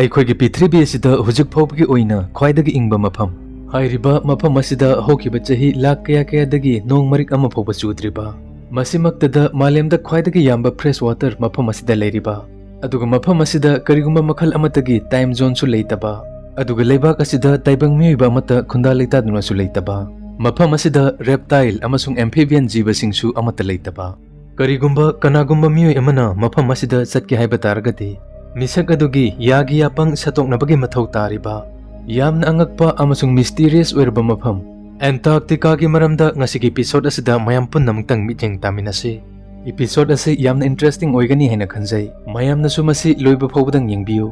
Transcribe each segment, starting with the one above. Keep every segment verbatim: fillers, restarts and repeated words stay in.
ꯑꯩꯈꯣꯏꯒꯤ ꯄ꯭ꯔꯤꯊꯤꯕꯤ ꯑꯁꯤꯗ ꯍꯧꯖꯤꯛ ꯐꯥꯎꯕꯒꯤ ꯑꯣꯏꯅ ꯈ꯭ꯋꯥꯏꯗꯒꯤ ꯏꯪꯕ ꯃꯐꯝ꯫ ꯍꯥꯏꯔꯤꯕ ꯃꯐꯝ ꯑꯁꯤꯗ ꯍꯧꯈꯤꯕ ꯆꯍꯤ ꯂꯥꯈ ꯀꯌꯥ ꯀꯌꯥꯗꯒꯤ ꯅꯣꯡ ꯃꯔꯤꯛ ꯑꯃ ꯐꯥꯎꯕ ꯆꯨꯗ꯭ꯔꯤꯕ, ꯃꯁꯤꯃꯛꯇꯗ ꯃꯥꯂꯦꯝꯗ ꯈ꯭ꯋꯥꯏꯗꯒꯤ ꯌꯥꯝꯕ fresh water ꯃꯐꯝ ꯑꯁꯤꯗ ꯂꯩꯔꯤꯕ, ꯑꯗꯨꯒ ꯃꯐꯝ ꯑꯁꯤꯗ ꯀꯔꯤꯒꯨꯝꯕ ꯃꯈꯜ ꯑꯃꯠꯇꯒꯤ time zoneꯁꯨ ꯂꯩꯇꯕ, ꯑꯗꯨꯒ ꯂꯩꯕꯥꯛ ꯑꯁꯤꯗ ꯇꯥꯏꯕꯪ ꯃꯤꯑꯣꯏꯕ ꯑꯃꯠꯇ ꯈꯨꯟꯗꯥ ꯂꯩꯇꯥꯗꯨꯅꯁꯨ ꯂꯩꯇꯕ, ꯃꯐꯝ ꯑꯁꯤꯗ reptile ꯑꯃꯁꯨꯡ amphibian ꯖꯤꯕꯁꯤꯡꯁꯨ ꯑꯃꯠꯇ ꯂꯩꯇꯕ꯫ ꯀꯔꯤꯒꯨꯝꯕ ꯀꯅꯥꯒꯨꯝꯕ ꯃꯤꯑꯣꯏ ꯑꯃꯅ ꯃꯐꯝ ꯑꯁꯤꯗ ꯆꯠꯀꯦ ꯍꯥꯏꯕ ꯇꯥꯔꯒꯗꯤ, ꯃꯤꯁꯛ ꯑꯗꯨꯒꯤ ꯌꯥꯒꯤ ꯌꯥꯄꯪ ꯁꯠꯇꯣꯛꯅꯕꯒꯤ ꯃꯊꯧ ꯇꯥꯔꯤꯕ ꯌꯥꯝꯅ ꯑꯉꯛꯄ ꯑꯃꯁꯨꯡ mysterious ꯑꯣꯏꯔꯕ ꯃꯐꯝ Antarcticaꯒꯤ ꯃꯔꯝꯗ ꯉꯁꯤꯒꯤ episode ꯑꯁꯤꯗ ꯃꯌꯥꯝ ꯄꯨꯟꯅ ꯑꯃꯨꯛꯇꯪ ꯃꯤꯠꯌꯦꯡ ꯇꯥꯃꯤꯟꯅꯁꯤ꯫ Episode ꯑꯁꯤ ꯌꯥꯝꯅ interesting ꯑꯣꯏꯒꯅꯤ ꯍꯥꯏꯅ ꯈꯟꯖꯩ꯫ ꯃꯌꯥꯝꯅꯁꯨ ꯃꯁꯤ ꯂꯣꯏꯕ ꯐꯥꯎꯕꯗꯪ ꯌꯦꯡꯕꯤꯌꯨ꯫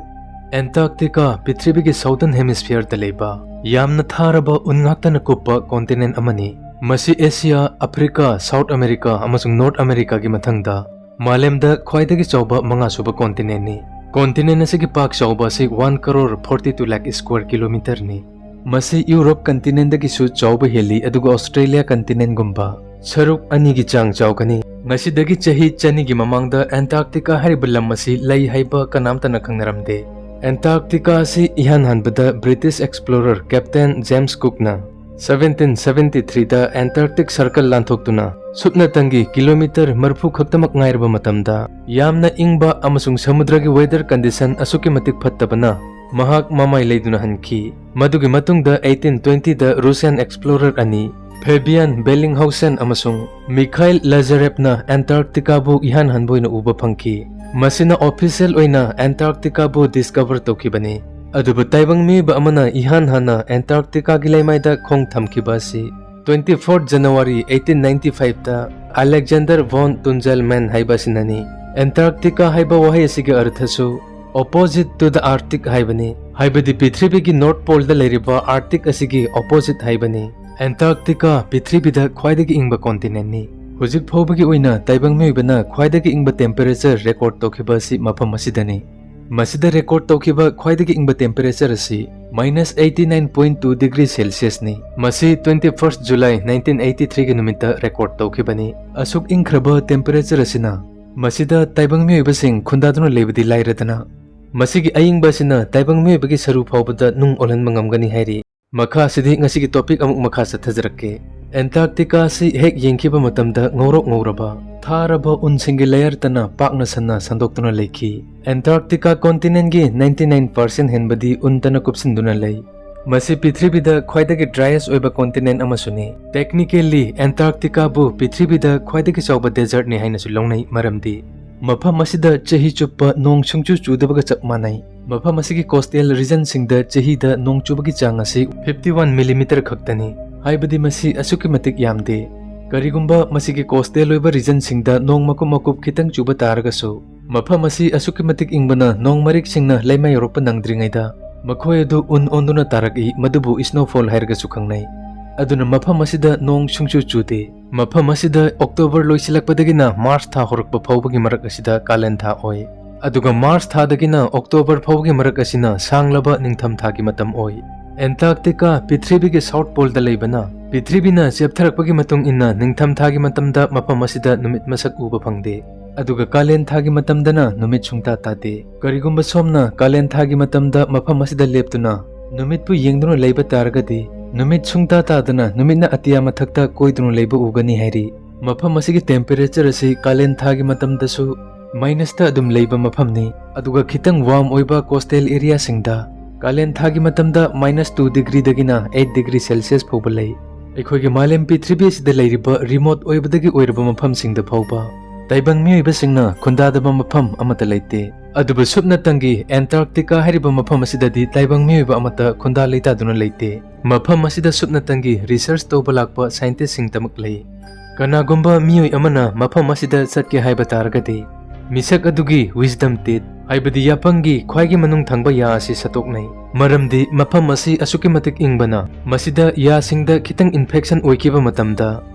Antarctica ꯄ꯭ꯔꯤꯊꯤꯕꯤꯒꯤ southern hemisphereꯗ ꯂꯩꯕ ꯌꯥꯝꯅ ꯊꯥꯔꯕ ꯎꯟ ꯉꯥꯛꯇꯅ ꯀꯨꯞꯄ continent ꯑꯃꯅꯤ꯫ ꯃꯁꯤ Asia, Africa, South America ꯑꯃꯁꯨꯡ North Americaꯒꯤ ꯃꯊꯪꯗ ꯃꯥꯂꯦꯝꯗ ꯈ꯭ꯋꯥꯏꯗꯒꯤ ꯆꯥꯎꯕ ꯃꯉꯥꯁꯨꯕ continentꯅꯤ꯫ Continent ꯑꯁꯤꯒꯤ ꯄꯥꯛ ꯆꯥꯎꯕ ꯑꯁꯤ one crore forty two lakh square kilometreꯅꯤ꯫ ꯃꯁꯤ Europe continentꯗꯒꯤꯁꯨ ꯆꯥꯎꯕ ꯍꯦꯜꯂꯤ, ꯑꯗꯨꯒ Australia continentꯒꯨꯝꯕ ꯁꯔꯨꯛ ꯑꯅꯤꯒꯤ ꯆꯥꯡ ꯆꯥꯎꯒꯅꯤ꯫ ꯉꯁꯤꯗꯒꯤ ꯆꯍꯤ ꯆꯅꯤꯒꯤ ꯃꯃꯥꯡꯗ Antarctica ꯍꯥꯏꯔꯤꯕ ꯂꯝ ꯑꯁꯤ ꯂꯩ ꯍꯥꯏꯕ ꯀꯅꯥꯝꯇꯅ ꯈꯪꯅꯔꯝꯗꯦ꯫ Antarctica ꯑꯁꯤ ꯏꯍꯥꯟ ꯍꯥꯟꯕꯗ British explorer Captain James Cookꯅ seventeen seventy threeꯗ Antarctic Circle ꯂꯥꯟꯊꯣꯛꯇꯨꯅ ꯁꯨꯞꯅꯇꯪꯒꯤ kilometre ꯃꯔꯤꯐꯨ ꯈꯛꯇꯃꯛ ꯉꯥꯏꯔꯕ ꯃꯇꯝꯗ, ꯌꯥꯝꯅ ꯏꯪꯕ ꯑꯃꯁꯨꯡ ꯁꯃꯨꯗ꯭ꯔꯒꯤ weather condition ꯑꯁꯨꯛꯀꯤ ꯃꯇꯤꯛ ꯐꯠꯇꯕꯅ ꯃꯍꯥꯛ ꯃꯃꯥꯏ ꯂꯩꯗꯨꯅ ꯍꯟꯈꯤ꯫ ꯃꯗꯨꯒꯤ ꯃꯇꯨꯡꯗ eighteen twentyꯗ Russian explorer ꯑꯅꯤ, Fabian Bellinghausen ꯑꯃꯁꯨꯡ Mikhail Lazarevꯅ Antarcticaꯕꯨ ꯏꯍꯥꯟ ꯍꯥꯟꯕ ꯑꯣꯏꯅ ꯎꯕ ꯐꯪꯈꯤ꯫ ꯃꯁꯤꯅ official ꯑꯣꯏꯅ Antarcticaꯕꯨ discover ꯇꯧꯈꯤꯕꯅꯤ꯫ ꯑꯗꯨꯕꯨ ꯇꯥꯏꯕꯪ ꯃꯤꯑꯣꯏꯕ ꯑꯃꯅ ꯏꯍꯥꯟ ꯍꯥꯟꯅ Antarcticaꯒꯤ ꯂꯩꯃꯥꯏꯗ ꯈꯣꯡ ꯊꯝꯈꯤꯕ ꯑꯁꯤ twenty fourth January eighteen ninety fiveꯇ Alexander von Tunzelmann ꯍꯥꯏꯕ ꯑꯁꯤꯅꯅꯤ꯫ Antarctica ꯍꯥꯏꯕ ꯋꯥꯍꯩ ꯑꯁꯤꯒꯤ ꯑꯔꯊꯁꯨ opposite to the Arctic ꯍꯥꯏꯕꯅꯤ, ꯍꯥꯏꯕꯗꯤ ꯄ꯭ꯔꯤꯊꯤꯕꯤꯒꯤ North Poleꯗ ꯂꯩꯔꯤꯕ Arctic ꯑꯁꯤꯒꯤ opposite ꯍꯥꯏꯕꯅꯤ꯫ Antarctica ꯄ꯭ꯔꯤꯊꯤꯕꯤꯗ ꯈ꯭ꯋꯥꯏꯗꯒꯤ ꯏꯪꯕ continentꯅꯤ꯫ ꯍꯧꯖꯤꯛ ꯐꯥꯎꯕꯒꯤ ꯑꯣꯏꯅ ꯇꯥꯏꯕꯪ ꯃꯤꯑꯣꯏꯕꯅ ꯈ꯭ꯋꯥꯏꯗꯒꯤ ꯏꯪꯕ temperature record ꯇꯧꯈꯤꯕ ꯑꯁꯤ ꯃꯐꯝ ꯑꯁꯤꯗꯅꯤ꯫ ꯃꯁꯤꯗ record ꯇꯧꯈꯤꯕ ꯈ꯭ꯋꯥꯏꯗꯒꯤ ꯏꯪꯕ temperature ꯑꯁꯤ minus eighty nine point two degree Celsiusꯅꯤ꯫ ꯃꯁꯤ twenty first July nineteen eighty threeꯒꯤ ꯅꯨꯃꯤꯠꯇ record ꯇꯧꯈꯤꯕꯅꯤ꯫ ꯑꯁꯨꯛ ꯏꯪꯈ꯭ꯔꯕ temperature ꯑꯁꯤꯅ ꯃꯁꯤꯗ ꯇꯥꯏꯕꯪ ꯃꯤꯑꯣꯏꯕꯁꯤꯡ ꯈꯨꯟꯗꯥꯗꯨꯅ ꯂꯩꯕꯗꯤ ꯂꯥꯏꯔꯗꯅ, ꯃꯁꯤꯒꯤ ꯑꯏꯪꯕ ꯑꯁꯤꯅ ꯇꯥꯏꯕꯪ ꯃꯤꯑꯣꯏꯕꯒꯤ ꯁꯔꯨ ꯐꯥꯎꯕꯗ ꯅꯨꯡ ꯑꯣꯜꯍꯟꯕ ꯉꯝꯒꯅꯤ ꯍꯥꯏꯔꯤ꯫ ꯃꯈꯥ ꯑꯁꯤꯗꯤ ꯉꯁꯤꯒꯤ topic ꯑꯃꯨꯛ ꯃꯈꯥ ꯆꯠꯊꯖꯔꯛꯀꯦ꯫ Antarctica ꯑꯁꯤ ꯍꯦꯛ ꯌꯦꯡꯈꯤꯕ ꯃꯇꯝꯗ ꯉꯧꯔꯣꯛ ꯉꯧꯔꯕ, ꯊꯥꯔꯕ ꯎꯟꯁꯤꯡꯒꯤ layer ꯇꯅ ꯄꯥꯛꯅ ꯁꯟꯅ ꯁꯟꯗꯣꯛꯇꯨꯅ ꯂꯩꯈꯤ꯫ Antarctica continent ꯀꯤ ninety nine percent ꯍꯦꯟꯕꯗꯤ ꯎꯟꯇꯅ ꯀꯨꯞꯁꯤꯟꯗꯨꯅ ꯂꯩ꯫ ꯃꯁꯤ ꯄ꯭ꯔꯤꯊꯤꯕꯤꯗ ꯈ꯭ꯋꯥꯏꯗꯒꯤ driest ꯑꯣꯏꯕ continent ꯑꯃꯁꯨꯅꯤ꯫ Technically, Antarctica ꯕꯨ ꯄ꯭ꯔꯤꯊꯤꯕꯤꯗ ꯈ꯭ꯋꯥꯏꯗꯒꯤ ꯆꯥꯎꯕ desert ꯅꯤ ꯍꯥꯏꯅꯁꯨ ꯂꯧꯅꯩ, ꯃꯔꯝꯗꯤ ꯃꯐꯝ ꯑꯁꯤꯗ ꯆꯍꯤ ꯆꯨꯞꯄ ꯅꯣꯡ ꯁꯨꯡꯆꯨ ꯆꯨꯗꯕꯒ ꯆꯞ ꯃꯥꯟꯅꯩ꯫ ꯃꯐꯝ ꯑꯁꯤꯒꯤ coastal region ꯁꯤꯡꯗ ꯆꯍꯤꯗ ꯅꯣꯡ ꯆꯨꯕꯒꯤ ꯆꯥꯡ ꯑꯁꯤ fifty one millimeter ꯈꯛꯇꯅꯤ, ꯍꯥꯏꯕꯗꯤ ꯃꯁꯤ ꯑꯁꯨꯛꯀꯤ ꯃꯇꯤꯛ ꯌꯥꯝꯗꯦ꯫ ꯀꯔꯤꯒꯨꯝꯕ ꯃꯁꯤꯒꯤ coastal ꯑꯣꯏꯕ region ꯁꯤꯡꯗ ꯅꯣꯡ ꯃꯀꯨꯞ ꯃꯀꯨꯞ ꯈꯤꯇꯪ ꯆꯨꯕ ꯇꯥꯔꯒꯁꯨ, ꯃꯐꯝ ꯑꯁꯤ ꯑꯁꯨꯛꯀꯤ ꯃꯇꯤꯛ ꯏꯪꯕꯅ ꯅꯣꯡ ꯃꯔꯤꯛꯁꯤꯡꯅ ꯂꯩꯃꯥꯏ ꯌꯧꯔꯛꯄ ꯅꯪꯗ꯭ꯔꯤꯉꯩꯗ ꯃꯈꯣꯏ ꯑꯗꯨ ꯎꯟ ꯑꯣꯟꯗꯨꯅ ꯇꯥꯔꯛꯏ, ꯃꯗꯨꯕꯨ snowfall ꯍꯥꯏꯔꯒꯁꯨ ꯈꯪꯅꯩ꯫ ꯑꯗꯨꯅ ꯃꯐꯝ ꯑꯁꯤꯗ ꯅꯣꯡ ꯁꯨꯡꯆꯨ ꯆꯨꯗꯦ꯫ ꯃꯐꯝ ꯑꯁꯤꯗ October ꯂꯣꯏꯁꯤꯜꯂꯛꯄꯗꯒꯤꯅ March ꯊꯥ ꯍꯧꯔꯛꯄ ꯐꯥꯎꯕꯒꯤ ꯃꯔꯛ ꯑꯁꯤꯗ ꯀꯥꯂꯦꯟ ꯊꯥ ꯑꯣꯏ꯫ ꯑꯗꯨꯒ March ꯊꯥꯗꯒꯤꯅ October ꯐꯥꯎꯕꯒꯤ ꯃꯔꯛ ꯑꯁꯤꯅ ꯁꯥꯡꯂꯕ ꯅꯤꯡꯊꯝ ꯊꯥꯒꯤ ꯃꯇꯝ ꯑꯣꯏ꯫ Antarctica ꯄ꯭ꯔꯤꯊꯤꯕꯤꯒꯤ South Pole ꯗ ꯂꯩꯕꯅ, ꯄ꯭ꯔꯤꯊꯤꯕꯤꯅ ꯆꯦꯞꯊꯔꯛꯄꯒꯤ ꯃꯇꯨꯡ ꯏꯟꯅ ꯅꯤꯡꯊꯝ ꯊꯥꯒꯤ ꯃꯇꯝꯗ ꯃꯐꯝ ꯑꯁꯤꯗ ꯅꯨꯃꯤꯠ ꯃꯁꯛ ꯎꯕ ꯐꯪꯗꯦ꯫ ꯑꯗꯨꯒ ꯀꯥꯂꯦꯟ ꯊꯥꯒꯤ ꯃꯇꯝꯗꯅ ꯅꯨꯃꯤꯠ ꯁꯨꯡꯇꯥ ꯇꯥꯗꯦ꯫ ꯀꯔꯤꯒꯨꯝꯕ ꯁꯣꯝꯅ ꯀꯥꯂꯦꯟ ꯊꯥꯒꯤ ꯃꯇꯝꯗ ꯃꯐꯝ ꯑꯁꯤꯗ ꯂꯦꯞꯇꯨꯅ ꯅꯨꯃꯤꯠꯄꯨ ꯌꯦꯡꯗꯨꯅ ꯂꯩꯕ ꯇꯥꯔꯒꯗꯤ, ꯅꯨꯃꯤꯠ ꯁꯨꯡꯇꯥ ꯇꯥꯗꯅ ꯅꯨꯃꯤꯠꯅ ꯑꯇꯤꯌꯥ ꯃꯊꯛꯇ ꯀꯣꯏꯗꯨꯅ ꯂꯩꯕ ꯎꯒꯅꯤ ꯍꯥꯏꯔꯤ꯫ ꯃꯐꯝ ꯑꯁꯤꯒꯤ temperature ꯑꯁꯤ ꯀꯥꯂꯦꯟ ꯊꯥꯒꯤ ꯃꯇꯝꯗꯁꯨ minus ꯇ ꯑꯗꯨꯝ ꯂꯩꯕ ꯃꯐꯝꯅꯤ꯫ ꯑꯗꯨꯒ ꯈꯤꯇꯪ warm ꯑꯣꯏꯕ coastal area ꯁꯤꯡꯗ ꯀꯥꯂꯦꯟ ꯊꯥꯒꯤ ꯃꯇꯝꯗ minus two degree ꯗꯒꯤꯅ eight degree Celsius ꯐꯥꯎꯕ ꯂꯩ꯫ ꯑꯩꯈꯣꯏꯒꯤ ꯃꯥꯂꯦꯝ ꯄ꯭ꯔꯤꯊꯤꯕꯤ ꯑꯁꯤꯗ ꯂꯩꯔꯤꯕ remote ꯑꯣꯏꯕꯗꯒꯤ ꯑꯣꯏꯔꯕ ꯃꯐꯝꯁꯤꯡꯗ ꯐꯥꯎꯕ ꯇꯥꯏꯕꯪ ꯃꯤꯑꯣꯏꯕꯁꯤꯡꯅ ꯈꯨꯟꯗꯥꯗꯕ ꯃꯐꯝ ꯑꯃꯠꯇ ꯂꯩꯇꯦ꯫ ꯑꯗꯨꯕꯨ ꯁꯨꯞꯅꯇꯪꯒꯤ Antarctica ꯍꯥꯏꯔꯤꯕ ꯃꯐꯝ ꯑꯁꯤꯗꯗꯤ ꯇꯥꯏꯕꯪ ꯃꯤꯑꯣꯏꯕ ꯑꯃꯠꯇ ꯈꯨꯟꯗꯥ ꯂꯩꯇꯥꯗꯨꯅ ꯂꯩꯇꯦ꯫ ꯃꯐꯝ ꯑꯁꯤꯗ ꯁꯨꯞꯅꯇꯪꯒꯤ research ꯇꯧꯕ ꯂꯥꯛꯄ scientist ꯁꯤꯡꯇꯃꯛ ꯂꯩ꯫ ꯀꯅꯥꯒꯨꯝꯕ ꯃꯤꯑꯣꯏ ꯑꯃꯅ ꯃꯐꯝ ꯑꯁꯤꯗ ꯆꯠꯀꯦ ꯍꯥꯏꯕ ꯇꯥꯔꯒꯗꯤ, ꯃꯤꯁꯛ ꯑꯗꯨꯒꯤ wisdom teeth, ꯍꯥꯏꯕꯗꯤ ꯌꯥꯄꯪꯒꯤ ꯈ꯭ꯋꯥꯏꯒꯤ ꯃꯅꯨꯡ ꯊꯪꯕ ꯌꯥ ꯑꯁꯤ ꯁꯠꯇꯣꯛꯅꯩ꯫ ꯃꯔꯝꯗꯤ ꯃꯐꯝ ꯑꯁꯤ ꯑꯁꯨꯛꯀꯤ ꯃꯇꯤꯛ ꯏꯪꯕꯅ, ꯃꯁꯤꯗ ꯌꯥꯁꯤꯡꯗ ꯈꯤꯇꯪ infection ꯑꯣꯏꯈꯤꯕ ꯃꯇꯝꯗ,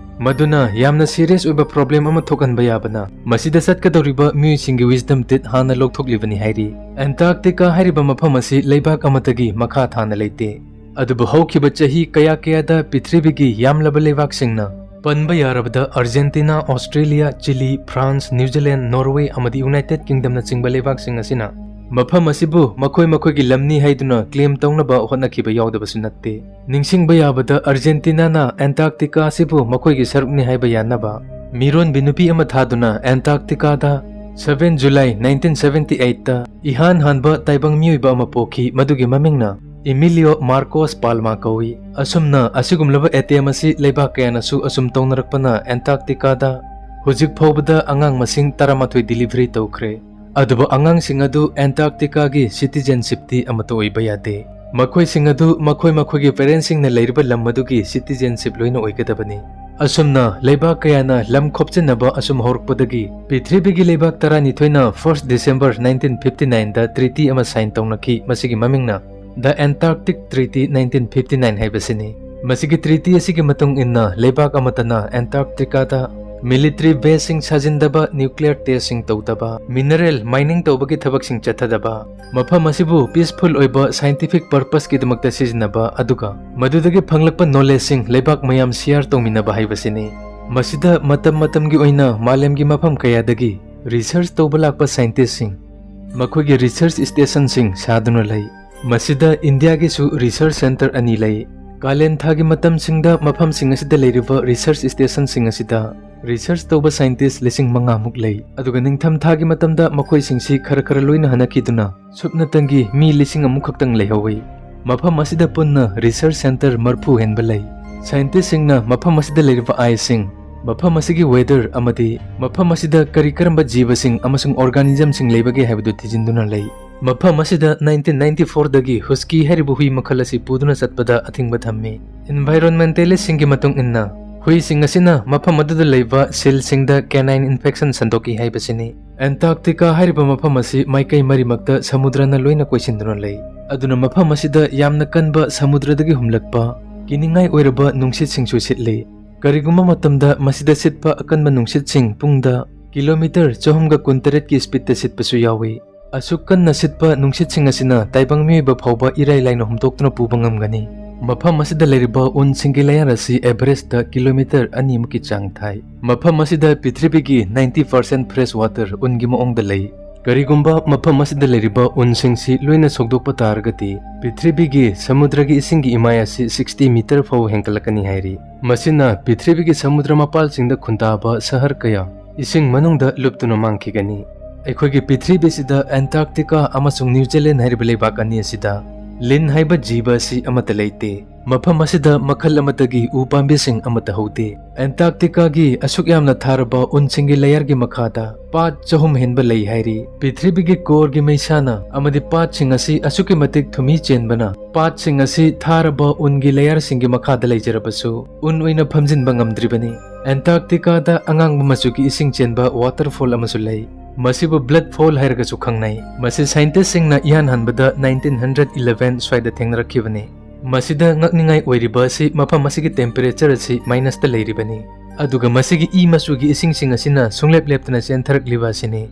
ꯃꯗꯨꯅ ꯌꯥꯝꯅ serious ꯑꯣꯏꯕ problem ꯑꯃ ꯊꯣꯛꯍꯟꯕ ꯌꯥꯕꯅ, ꯃꯁꯤꯗ ꯆꯠꯀꯗꯧꯔꯤꯕ ꯃꯤꯑꯣꯏꯁꯤꯡꯒꯤ wisdom teeth ꯍꯥꯟꯅ ꯂꯧꯊꯣꯛꯂꯤꯕꯅꯤ ꯍꯥꯏꯔꯤ꯫ Antarctica ꯍꯥꯏꯔꯤꯕ ꯃꯐꯝ ꯑꯁꯤ ꯂꯩꯕꯥꯛ ꯑꯃꯠꯇꯒꯤ ꯃꯈꯥ ꯊꯥꯅ ꯂꯩꯇꯦ꯫ ꯑꯗꯨꯕꯨ ꯍꯧꯈꯤꯕ ꯆꯍꯤ ꯀꯌꯥ ꯀꯌꯥꯗ ꯄ꯭ꯔꯤꯊꯤꯕꯤꯒꯤ ꯌꯥꯝꯂꯕ ꯂꯩꯕꯥꯛꯁꯤꯡꯅ, ꯄꯟꯕ ꯌꯥꯔꯕꯗ Argentina, Australia, Chile, France, New Zealand, Norway ꯑꯃꯗꯤ United Kingdom ꯅꯆꯤꯡꯕ ꯂꯩꯕꯥꯛꯁꯤꯡ ꯑꯁꯤꯅ ꯃꯐꯝ ꯑꯁꯤꯕꯨ ꯃꯈꯣꯏ ꯃꯈꯣꯏꯒꯤ ꯂꯝꯅꯤ ꯍꯥꯏꯗꯨꯅ claim ꯇꯧꯅꯕ ꯍꯣꯠꯅꯈꯤꯕ ꯌꯥꯎꯗꯕꯁꯨ ꯅꯠꯇꯦ꯫ ꯅꯤꯡꯁꯤꯡꯕ ꯌꯥꯕꯗ, ꯑꯥꯔꯖꯦꯟꯇꯤꯅꯥꯅ ꯑꯦꯟꯇꯥꯔꯛꯇꯤꯀꯥ ꯑꯁꯤꯕꯨ ꯃꯈꯣꯏꯒꯤ ꯁꯔꯨꯛꯅꯤ ꯍꯥꯏꯕ ꯌꯥꯅꯕ ꯃꯤꯔꯣꯟꯕꯤ ꯅꯨꯄꯤ ꯑꯃ ꯊꯥꯗꯨꯅ ꯑꯦꯟꯇꯥꯔꯛꯇꯤꯀꯥꯗ seven July nineteen seventy eight ꯇ ꯏꯍꯥꯟ ꯍꯥꯟꯕ ꯇꯥꯏꯕꯪ ꯃꯤꯑꯣꯏꯕ ꯑꯃ ꯄꯣꯛꯈꯤ, ꯃꯗꯨꯒꯤ ꯃꯃꯤꯡꯅ ꯏꯃꯤꯂꯤꯑꯣ ꯃꯥꯔꯀꯣꯁ ꯄꯥꯜꯃꯥ ꯀꯧꯏ꯫ ꯑꯁꯨꯝꯅ ꯑꯁꯤꯒꯨꯝꯂꯕ attempt ꯑꯁꯤ ꯂꯩꯕꯥꯛ ꯀꯌꯥꯅꯁꯨ ꯑꯁꯨꯝ ꯇꯧꯅꯔꯛꯄꯅ ꯑꯦꯟꯇꯥꯔꯛꯇꯤꯀꯥꯗ ꯍꯧꯖꯤꯛ ꯐꯥꯎꯕꯗ ꯑꯉꯥꯡ ꯃꯁꯤꯡ ꯇꯔꯥꯃꯥꯊꯣꯏ delivery ꯇꯧꯈ꯭ꯔꯦ꯫ ꯑꯗꯨꯕꯨ ꯑꯉꯥꯡꯁꯤꯡ ꯑꯗꯨ ꯑꯦꯟꯇꯥꯔꯛꯇꯤꯀꯥꯒꯤ citizenship ꯇꯤ ꯑꯃꯠꯇ ꯑꯣꯏꯕ ꯌꯥꯗꯦ꯫ ꯃꯈꯣꯏꯁꯤꯡ ꯑꯗꯨ ꯃꯈꯣꯏ ꯃꯈꯣꯏꯒꯤ parent ꯁꯤꯡꯅ ꯂꯩꯔꯤꯕ ꯂꯝ ꯑꯗꯨꯒꯤ citizenship ꯂꯣꯏꯅ ꯑꯣꯏꯒꯗꯕꯅꯤ꯫ ꯑꯁꯨꯝꯅ ꯂꯩꯕꯥꯛ ꯀꯌꯥꯅ ꯂꯝ ꯈꯣꯞꯆꯤꯟꯅꯕ ꯑꯁꯨꯝ ꯍꯧꯔꯛꯄꯗꯒꯤ ꯄ꯭ꯔꯤꯊꯤꯕꯤꯒꯤ ꯂꯩꯕꯥꯛ ꯇꯔꯥꯅꯤꯊꯣꯏꯅ first December nineteen fifty nine ꯗ treaty ꯑꯃ sign ꯇꯧꯅꯈꯤ꯫ ꯃꯁꯤꯒꯤ ꯃꯃꯤꯡꯅ The Antarctic Treaty nineteen fifty nine ꯍꯥꯏꯕꯁꯤꯅꯤ꯫ ꯃꯁꯤꯒꯤ treaty ꯑꯁꯤꯒꯤ ꯃꯇꯨꯡ ꯏꯟꯅ ꯂꯩꯕꯥꯛ ꯑꯃꯠꯇꯅ ꯑꯦꯟꯇꯥꯔꯛꯇꯤꯀꯥꯗ military base ꯁꯤꯡ ꯁꯥꯖꯤꯟꯗꯕ, nuclear test ꯁꯤꯡ ꯇꯧꯗꯕ, mineral mining ꯇꯧꯕꯒꯤ ꯊꯕꯛꯁꯤꯡ ꯆꯠꯊꯗꯕ, ꯃꯐꯝ ꯑꯁꯤꯕꯨ peaceful ꯑꯣꯏꯕ scientific purpose ꯀꯤꯗꯃꯛꯇ ꯁꯤꯖꯤꯟꯅꯕ, ꯑꯗꯨꯒ ꯃꯗꯨꯗꯒꯤ ꯐꯪꯂꯛꯄ knowledge ꯁꯤꯡ ꯂꯩꯕꯥꯛ ꯃꯌꯥꯝ share ꯇꯧꯃꯤꯟꯅꯕ ꯍꯥꯏꯕꯁꯤꯅꯤ꯫ ꯃꯁꯤꯗ ꯃꯇꯝ ꯃꯇꯝꯒꯤ ꯑꯣꯏꯅ ꯃꯥꯂꯦꯝꯒꯤ ꯃꯐꯝ ꯀꯌꯥꯗꯒꯤ research ꯇꯧꯕ ꯂꯥꯛꯄ scientist ꯁꯤꯡ ꯃꯈꯣꯏꯒꯤ research station ꯁꯤꯡ ꯁꯥꯗꯨꯅ ꯂꯩ꯫ ꯃꯁꯤꯗ ꯏꯟꯗꯤꯌꯥꯒꯤꯁꯨ research centre ꯑꯅꯤ ꯂꯩ꯫ ꯀꯥꯂꯦꯟ ꯊꯥꯒꯤ ꯃꯇꯝꯁꯤꯡꯗ ꯃꯐꯝꯁꯤꯡ ꯑꯁꯤꯗ ꯂꯩꯔꯤꯕ research station ꯁꯤꯡ ꯑꯁꯤꯗ research ꯇꯧꯕ scientist ꯂꯤꯁꯤꯡ ꯃꯉꯥ ꯃꯨꯛ ꯂꯩ, ꯑꯗꯨꯒ ꯅꯤꯡꯊꯝ ꯊꯥꯒꯤ ꯃꯇꯝꯗ ꯃꯈꯣꯏꯁꯤꯡꯁꯤ ꯈꯔ ꯈꯔ ꯂꯣꯏꯅ ꯍꯟꯅꯈꯤꯗꯨꯅ ꯁꯨꯞꯅꯇꯪꯒꯤ ꯃꯤ ꯂꯤꯁꯤꯡ ꯑꯃꯨꯛ ꯈꯛꯇꯪ ꯂꯩꯍꯧꯏ꯫ ꯃꯐꯝ ꯑꯁꯤꯗ ꯄꯨꯟꯅ research centre ꯃꯔꯐꯨ ꯍꯦꯟꯕ ꯂꯩ꯫ Scientist ꯁꯤꯡꯅ ꯃꯐꯝ ꯑꯁꯤꯗ ꯂꯩꯔꯤꯕ ice ꯁꯤꯡ, ꯃꯐꯝ ꯑꯁꯤꯒꯤ weather ꯑꯃꯗꯤ ꯃꯐꯝ ꯑꯁꯤꯗ ꯀꯔꯤ ꯀꯔꯝꯕ ꯖꯤꯕꯁꯤꯡ ꯑꯃꯁꯨꯡ organism ꯁꯤꯡ ꯂꯩꯕꯒꯦ ꯍꯥꯏꯕꯗꯨ ꯊꯤꯖꯤꯟꯗꯨꯅ ꯂꯩ꯫ ꯃꯐꯝ ꯑꯁꯤꯗ nineteen ninety four ꯗꯒꯤ husky ꯍꯥꯏꯔꯤꯕ ꯍꯨꯏ ꯃꯈꯜ ꯑꯁꯤ ꯄꯨꯗꯨꯅ ꯆꯠꯄꯗ ꯑꯊꯤꯡꯕ ꯊꯝꯃꯤ꯫ Environmentalist ꯁꯤꯡꯒꯤ ꯃꯇꯨꯡ ꯏꯟꯅ, ꯍꯨꯏꯁꯤꯡ ꯑꯁꯤꯅ ꯃꯐꯝ ꯑꯗꯨꯗ ꯂꯩꯕ seal ꯁꯤꯡꯗ canine infection ꯁꯟꯗꯣꯛꯏ ꯍꯥꯏꯕꯁꯤꯅꯤ꯫ ꯑꯦꯟꯇꯥꯔꯛꯇꯤꯀꯥ ꯍꯥꯏꯔꯤꯕ ꯃꯐꯝ ꯑꯁꯤ ꯃꯥꯏꯀꯩ ꯃꯔꯤꯃꯛꯇ ꯁꯃꯨꯗ꯭ꯔꯅ ꯂꯣꯏꯅ ꯀꯣꯏꯁꯤꯟꯗꯨꯅ ꯂꯩ, ꯑꯗꯨꯅ ꯃꯐꯝ ꯑꯁꯤꯗ ꯌꯥꯝꯅ ꯀꯟꯕ ꯁꯃꯨꯗ꯭ꯔꯗꯒꯤ ꯍꯨꯝꯂꯛꯄ ꯀꯤꯅꯤꯡꯉꯥꯏ ꯑꯣꯏꯔꯕ ꯅꯨꯡꯁꯤꯠꯁꯤꯡꯁꯨ ꯁꯤꯠꯂꯤ꯫ ꯀꯔꯤꯒꯨꯝꯕ ꯃꯇꯝꯗ ꯃꯁꯤꯗ ꯁꯤꯠꯄ ꯑꯀꯟꯕ ꯅꯨꯡꯁꯤꯠꯁꯤꯡ ꯄꯨꯡꯗ kilometre ꯆꯍꯨꯝꯒ ꯀꯨꯟꯇꯔꯦꯠꯀꯤ speed ꯇ ꯁꯤꯠꯄꯁꯨ ꯌꯥꯎꯏ꯫ ꯑꯁꯨꯛ ꯀꯟꯅ ꯁꯤꯠꯄ ꯅꯨꯡꯁꯤꯠꯁꯤꯡ ꯑꯁꯤꯅ ꯇꯥꯏꯕꯪ ꯃꯤꯑꯣꯏꯕ ꯐꯥꯎꯕ ꯏꯔꯥꯏ ꯂꯥꯏꯅ ꯍꯨꯝꯇꯣꯛꯇꯨꯅ ꯄꯨꯕ ꯉꯝꯒꯅꯤ꯫ ꯃꯐꯝ ꯑꯁꯤꯗ ꯂꯩꯔꯤꯕ ꯎꯟꯁꯤꯡꯒꯤ layer ꯑꯁꯤ average ꯇ kilometre ꯑꯅꯤꯃꯨꯛꯀꯤ ꯆꯥꯡ ꯊꯥꯏ꯫ ꯃꯐꯝ ꯑꯁꯤꯗ ꯄ꯭ꯔꯤꯊꯤꯕꯤꯒꯤ ninety percent fresh water ꯎꯟꯒꯤ ꯃꯑꯣꯡꯗ ꯂꯩ꯫ ꯀꯔꯤꯒꯨꯝꯕ ꯃꯐꯝ ꯑꯁꯤꯗ ꯂꯩꯔꯤꯕ ꯎꯟꯁꯤꯡꯁꯤ ꯂꯣꯏꯅ ꯁꯣꯛꯗꯣꯛꯄ ꯇꯥꯔꯒꯗꯤ, ꯄ꯭ꯔꯤꯊꯤꯕꯤꯒꯤ ꯁꯃꯨꯗ꯭ꯔꯒꯤ ꯏꯁꯤꯡꯒꯤ ꯏꯃꯥꯏ ꯑꯁꯤ sixty meter ꯐꯥꯎꯕ ꯍꯦꯟꯒꯠꯂꯛꯀꯅꯤ ꯍꯥꯏꯔꯤ꯫ ꯃꯁꯤꯅ ꯄ꯭ꯔꯤꯊꯤꯕꯤꯒꯤ ꯁꯃꯨꯗ꯭ꯔ ꯃꯄꯥꯜꯁꯤꯡꯗ ꯈꯨꯟꯗꯥꯕ ꯁꯍꯔ ꯀꯌꯥ ꯏꯁꯤꯡ ꯃꯅꯨꯡꯗ ꯂꯨꯞꯇꯨꯅ ꯃꯥꯡꯈꯤꯒꯅꯤ꯫ ꯑꯩꯈꯣꯏꯒꯤ ꯄ꯭ꯔꯤꯊꯤꯕꯤꯁꯤꯗ ꯑꯦꯟꯇꯥꯔꯛꯇꯤꯀꯥ ꯑꯃꯁꯨꯡ ꯅ꯭ꯌꯨ ꯖꯤꯂꯦꯟ ꯍꯥꯏꯔꯤꯕ ꯂꯩꯕꯥꯛ ꯑꯅꯤ ꯑꯁꯤꯗ ꯂꯤꯟ ꯍꯥꯏꯕ ꯖꯤꯕ ꯑꯁꯤ ꯑꯃꯠꯇ ꯂꯩꯇꯦ꯫ ꯃꯐꯝ ꯑꯁꯤꯗ ꯃꯈꯜ ꯑꯃꯠꯇꯒꯤ ꯎ ꯄꯥꯝꯕꯤꯁꯤꯡ ꯑꯃꯠꯇ ꯍꯧꯗꯦ꯫ ꯑꯦꯟꯇꯥꯔꯛꯇꯤꯀꯥꯒꯤ ꯑꯁꯨꯛ ꯌꯥꯝꯅ ꯊꯥꯔꯕ ꯎꯟꯁꯤꯡꯒꯤ ꯂꯦꯌꯔꯒꯤ ꯃꯈꯥꯗ ꯄꯥꯠ ꯆꯍꯨꯝ ꯍꯦꯟꯕ ꯂꯩ ꯍꯥꯏꯔꯤ꯫ ꯄ꯭ꯔꯤꯊꯤꯕꯤꯒꯤ ꯀꯣꯔꯒꯤ ꯃꯩꯁꯥꯅ ꯑꯃꯗꯤ ꯄꯥꯠꯁꯤꯡ ꯑꯁꯤ ꯑꯁꯨꯛꯀꯤ ꯃꯇꯤꯛ ꯊꯨꯝꯍꯤ ꯆꯦꯟꯕꯅ ꯄꯥꯠꯁꯤꯡ ꯑꯁꯤ ꯊꯥꯔꯕ ꯎꯟꯒꯤ ꯂꯦꯌꯔꯁꯤꯡꯒꯤ ꯃꯈꯥꯗ ꯂꯩꯖꯔꯕꯁꯨ ꯎꯟ ꯑꯣꯏꯅ ꯐꯝꯖꯤꯟꯕ ꯉꯝꯗ꯭ꯔꯤꯕꯅꯤ꯫ ꯑꯦꯟꯇꯥꯔꯛꯇꯤꯀꯥꯗ ꯑꯉꯥꯡꯕ ꯃꯆꯨꯒꯤ ꯏꯁꯤꯡ ꯆꯦꯟꯕ ꯋꯥꯇꯔꯐꯣꯜ ꯑꯃꯁꯨ ꯂꯩ꯫ ꯃꯁꯤꯕꯨ ꯕ꯭ꯂꯠ ꯐꯣꯜ ꯍꯥꯏꯔꯒꯁꯨ ꯈꯪꯅꯩ꯫ ꯃꯁꯤ ꯁꯥꯏꯟꯇꯤꯁꯁꯤꯡꯅ ꯏꯍꯥꯟ ꯍꯥꯟꯕꯗ nineteen hundred eleven ꯁ꯭ꯋꯥꯏꯗ ꯊꯦꯡꯅꯔꯛꯈꯤꯕꯅꯤ꯫ ꯃꯁꯤꯗ ꯉꯛꯅꯤꯡꯉꯥꯏ ꯑꯣꯏꯔꯤꯕ ꯑꯁꯤ ꯃꯐꯝ ꯑꯁꯤꯒꯤ ꯇꯦꯝꯄꯔꯦꯆꯔ ꯑꯁꯤ ꯃꯥꯏꯅꯁꯇ ꯂꯩꯔꯤꯕꯅꯤ꯫ ꯑꯗꯨꯒ ꯃꯁꯤꯒꯤ ꯏ ꯃꯆꯨꯒꯤ ꯏꯁꯤꯡꯁꯤꯡ ꯑꯁꯤꯅ ꯁꯨꯡꯂꯦꯞ ꯂꯦꯞꯇꯅ ꯆꯦꯟꯊꯔꯛꯂꯤꯕ ꯑꯁꯤꯅꯤ꯫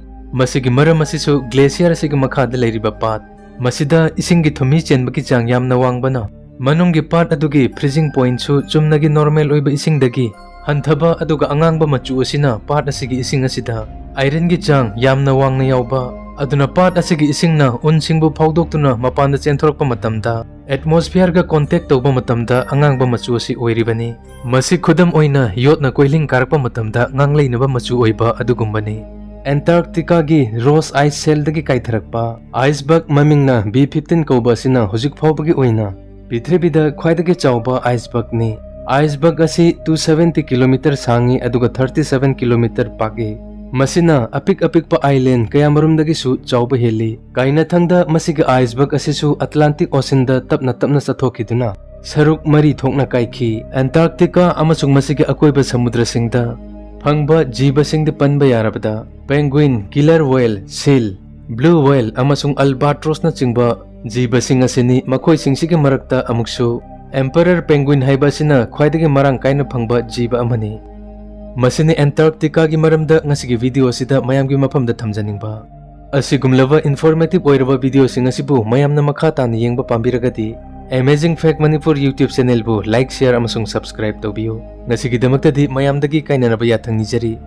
ꯃꯁꯤꯒꯤ ꯃꯔꯝ ꯑꯁꯤꯁꯨ ꯒ꯭ꯂꯦꯁꯤꯌꯔ ꯑꯁꯤꯒꯤ ꯃꯈꯥꯗ ꯂꯩꯔꯤꯕ ꯄꯥꯠ, ꯃꯁꯤꯗ ꯏꯁꯤꯡꯒꯤ ꯊꯨꯝꯍꯤ ꯆꯦꯟꯕꯒꯤ ꯆꯥꯡ ꯌꯥꯝꯅ ꯋꯥꯡꯕꯅ ꯃꯅꯨꯡꯒꯤ ꯄꯥꯠ ꯑꯗꯨꯒꯤ ꯐ꯭ꯔꯤꯖꯤꯡ ꯄꯣꯏꯟꯠꯁꯨ ꯆꯨꯝꯅꯒꯤ ꯅꯣꯔꯃꯦꯜ ꯑꯣꯏꯕ ꯏꯁꯤꯡꯗꯒꯤ ꯍꯟꯊꯕ ꯑꯗꯨꯒ ꯑꯉꯥꯡꯕ ꯃꯆꯨ ꯑꯁꯤꯅ ꯄꯥꯠ ꯑꯁꯤꯒꯤ ꯏꯁꯤꯡ ꯑꯁꯤꯗ ꯑꯥꯏꯔꯟꯒꯤ ꯆꯥꯡ ꯌꯥꯝꯅ ꯋꯥꯡꯅ ꯌꯥꯎꯕ, ꯑꯗꯨꯅ ꯄꯥꯠ ꯑꯁꯤꯒꯤ ꯏꯁꯤꯡꯅ ꯎꯟꯁꯤꯡꯕꯨ ꯐꯥꯎꯗꯣꯛꯇꯨꯅ ꯃꯄꯥꯟꯗ ꯆꯦꯟꯊꯣꯔꯛꯄ ꯃꯇꯝꯗ ꯑꯦꯠꯃꯣꯁꯐꯤꯌꯔꯒ ꯀꯣꯟꯇꯦꯛ ꯇꯧꯕ ꯃꯇꯝꯗ ꯑꯉꯥꯡꯕ ꯃꯆꯨ ꯑꯁꯤ ꯑꯣꯏꯔꯤꯕꯅꯤ꯫ ꯃꯁꯤ ꯈꯨꯗꯝ ꯑꯣꯏꯅ ꯌꯣꯠꯅ ꯀꯣꯏꯂꯤꯡ ꯀꯥꯔꯛꯄ ꯃꯇꯝꯗ ꯉꯥꯡꯂꯩꯅꯕ ꯃꯆꯨ ꯑꯣꯏꯕ ꯑꯗꯨꯒꯨꯝꯕꯅꯤ꯫ ꯑꯦꯟꯇꯥꯔꯛꯇꯤꯀꯥꯒꯤ ꯔꯣꯁ ꯑꯥꯏꯁ ꯁꯦꯜꯗꯒꯤ ꯀꯥꯏꯊꯔꯛꯄ ꯑꯥꯏꯁꯕꯔꯒ ꯃꯃꯤꯡꯅ B fifteen ꯀꯧꯕ ꯑꯁꯤꯅ ꯍꯧꯖꯤꯛ ꯐꯥꯎꯕꯒꯤ ꯑꯣꯏꯅ ꯄ꯭ꯔꯤꯊꯤꯕꯤꯗ ꯈ꯭ꯋꯥꯏꯗꯒꯤ ꯆꯥꯎꯕ ꯑꯥꯏꯁꯕꯔꯒꯅꯤ꯫ ꯑꯥꯏꯁꯕꯔꯒ ꯑꯁꯤ two seventy kilometer ꯁꯥꯡꯉꯤ ꯑꯗꯨꯒ thirty seven kilometer ꯄꯥꯛꯏ꯫ ꯃꯁꯤꯅ ꯑꯄꯤꯛ ꯑꯄꯤꯛꯄ ꯑꯥꯏꯂꯦꯟ ꯀꯌꯥꯃꯔꯨꯝꯗꯒꯤꯁꯨ ꯆꯥꯎꯕ ꯍꯦꯜꯂꯤ꯫ ꯀꯥꯏꯅꯊꯪꯗ ꯃꯁꯤꯒꯤ ꯑꯥꯏꯁꯕꯔꯒ ꯑꯁꯤꯁꯨ ꯑꯇꯂꯥꯟꯇꯤꯛ ꯑꯣꯁꯤꯟꯗ ꯇꯞꯅ ꯇꯞꯅ ꯆꯠꯊꯣꯛꯈꯤꯗꯨꯅ ꯁꯔꯨꯛ ꯃꯔꯤ ꯊꯣꯛꯅ ꯀꯥꯏꯈꯤ꯫ ꯑꯦꯟꯇꯥꯔꯛꯇꯤꯀꯥ ꯑꯃꯁꯨꯡ ꯃꯁꯤꯒꯤ ꯑꯀꯣꯏꯕ ꯁꯃꯨꯗ꯭ꯔꯁꯤꯡꯗ ꯐꯪꯕ ꯖꯤꯕꯁꯤꯡꯗꯤ ꯄꯟꯕ ꯌꯥꯔꯕꯗ ꯄꯦꯡꯒꯨꯏꯟ, ꯀꯤꯂꯔ ꯋꯦꯜ, ꯁꯤꯜ, ꯕ꯭ꯂꯨ ꯋꯦꯜ ꯑꯃꯁꯨꯡ ꯑꯜꯕꯥꯇ꯭ꯔꯣꯁꯅꯆꯤꯡꯕ ꯖꯤꯕꯁꯤꯡ ꯑꯁꯤꯅꯤ꯫ ꯃꯈꯣꯏꯁꯤꯡꯁꯤꯒꯤ ꯃꯔꯛꯇ ꯑꯃꯨꯛꯁꯨ ꯑꯦꯝꯄꯔꯔ ꯄꯦꯡꯒꯨꯏꯟ ꯍꯥꯏꯕ ꯑꯁꯤꯅ ꯈ꯭ꯋꯥꯏꯗꯒꯤ ꯃꯔꯥꯡ ꯀꯥꯏꯅ ꯐꯪꯕ ꯖꯤꯕ ꯑꯃꯅꯤ꯫ ꯃꯁꯤꯅꯤ ꯑꯦꯟꯇꯥꯔꯛꯇꯤꯀꯥꯒꯤ ꯃꯔꯝꯗ ꯉꯁꯤꯒꯤ ꯚꯤꯗꯤꯑꯣ ꯑꯁꯤꯗ ꯃꯌꯥꯝꯒꯤ ꯃꯐꯝꯗ ꯊꯝꯖꯅꯤꯡꯕ꯫ ꯑꯁꯤꯒꯨꯝꯂꯕ ꯏꯟꯐꯣꯔꯃꯦꯇꯤꯚ ꯑꯣꯏꯔꯕ ꯚꯤꯗꯤꯑꯣꯁꯤꯡ ꯑꯁꯤꯕꯨ ꯃꯌꯥꯝꯅ ꯃꯈꯥ ꯇꯥꯅ ꯌꯦꯡꯕ ꯄꯥꯝꯕꯤꯔꯒꯗꯤ, Amazing Fact Manipur YouTube channelꯕꯨ like, share ꯑꯃꯁꯨꯡ subscribe ꯇꯧꯕꯤꯌꯨ꯫ ꯉꯁꯤꯒꯤꯗꯃꯛꯇꯗꯤ ꯃꯌꯥꯝꯗꯒꯤ ꯀꯥꯏꯅꯅꯕ ꯌꯥꯊꯪ ꯅꯤꯖꯔꯤ꯫